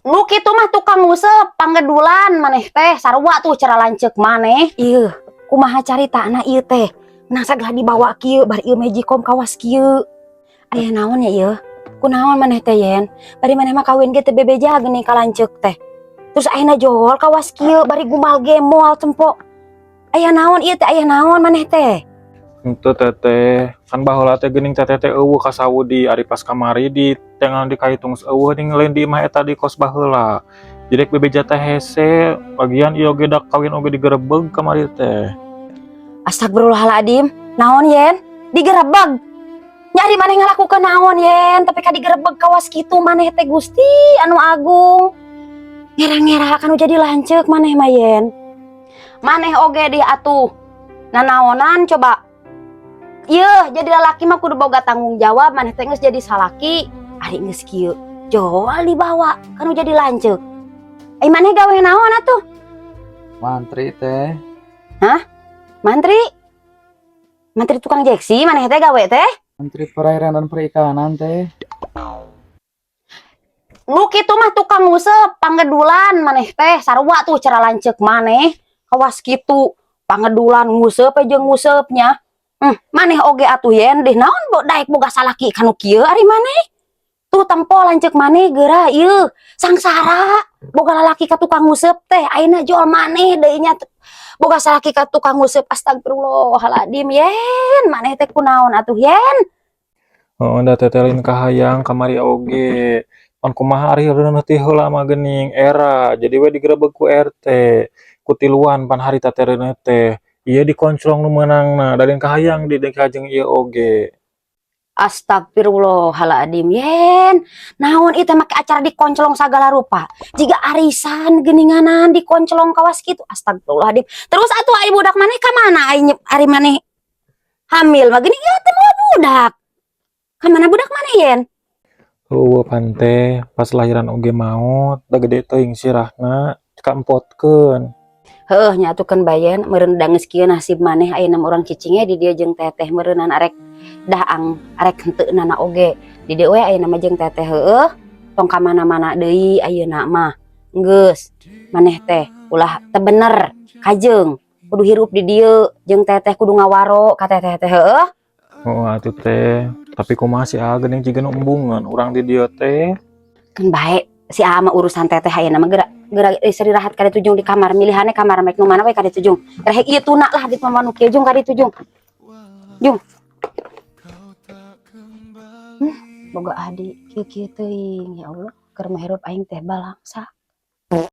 Nu kitu mah tukang nguseup panggedulan maneh teh, sarua tuh cara lanceuk maneh. Ieu, kumaha caritana ieu teh? Nah, sagala dibawa kieu, bari ieu magicom kawas kieu. Aya naon ya ieu? Kunaon maneh teh, Yen? Bari maneh mah kawin ge teu bebeja geuning ka lanceuk teh. Terus ayeuna jol kawas kieu, bari gumal gemol tempo. Aya naon ieu teh, aya naon maneh teh? Henteu, Teteh, kan baheula teh geuning Teteh teh euweuh ka Saudi, ari pas kamari di tengan di kaitung euweuh ning lain di imah eta di kos baheula. Jadi rek bebeja teh hese, bagian ieu oge da kawin oge digerebeg kamari teh. Astagfirullahaladzim, naon, Yen? Digerebeg. Nyari maneh ngalakukeun naon, Yen? Tapi ka digerebeg kawas kitu maneh teh, Gusti anu agung. Ngera-ngera kan jadi lanceuk maneh mah, Yen. Maneh oge di atuh. Nanaonan coba. Ieu jadi lalaki mah kudu boga tanggung jawab, maneh teh geus jadi salaki. Ari geus kieu, jol dibawa kan jadi lanceuk. Eh, maneh gawe naon atuh? Mantri, Teh. Mantri? Mantri tukang jeksi maneh teh gawe teh? Menteri Perairan dan Perikanan, Teh. Nu kitu mah tukang nguseup panggedulan maneh teh, sarua tuh cara lanceuk maneh kawas kitu, pangedulan nguseup jeung nguseupnya. Maneh oge atuh, Yen, deh naon bo daek boga salaki kanu kieu ari maneh? Tuh tempo lanceuk maneh geura ieu sangsara boga lalaki ka tukang nguseup teh, ayeuna jol maneh deui nya boga salaki ka tukang nguseup. Astagfirullahaladzim, Yen, maneh teh kunaon atuh, Yen? Heeh, da Teteh lain kahayang kamari oge. Pan kumaha ari reuneuh ti heula mah geuning era, jadi we digerebeg ku RT. Ku tiluan pan harita teh reuneuh teh. Ieu dikonclong nu meunangna, da lain kahayang di ka jeung ieu oge. Astagfirullahaladzim, Yen. Naon ieu teh make acara dikonclong sagala rupa? Jiga arisan geuninganan dikonclong kawas kitu. Astagfirullahaladzim. Terus atuh ai budak maneh ka mana? Ai ari maneh hamil mah geuning ieu teh moal budak. Ka mana budak maneh, Yen? Euweuh pan teh, pas lahiran oge maot, da gede teuing sirahna kaempotkeun. Heuh nya atuh, keun bae, Yen, meureun da geus kieu nasib maneh ayeuna mah urang cicing di dieu jeung Teteh, meureunan arek daang arek henteunana oge. Di dieu we ayeuna mah jeung Teteh, heueuh. Tong ka mana-mana deui ayeuna mah. Geus, maneh teh ulah teu bener kajeng, kudu hirup di dieu jeung Teteh, kudu ngawaro ka Teteh teh, heueuh. Heeh atuh, Teh, tapi kumaha si Aa geuning jiga nu embungeun urang di dieu teh. Keun bae, si Aa mah urusan Teteh ayeuna mah. Geura geura istirahat ka ditu, Jung, di kamar. Milihane kamar mek nu mana we ka ditu, Jung. Rek ieu tuna lah di mah nu kieu, Jung, ka ditu, Jung. Jung. Boga adi kieu-kieu teuing, ya Allah, keur mah hirup aing teh balangsa.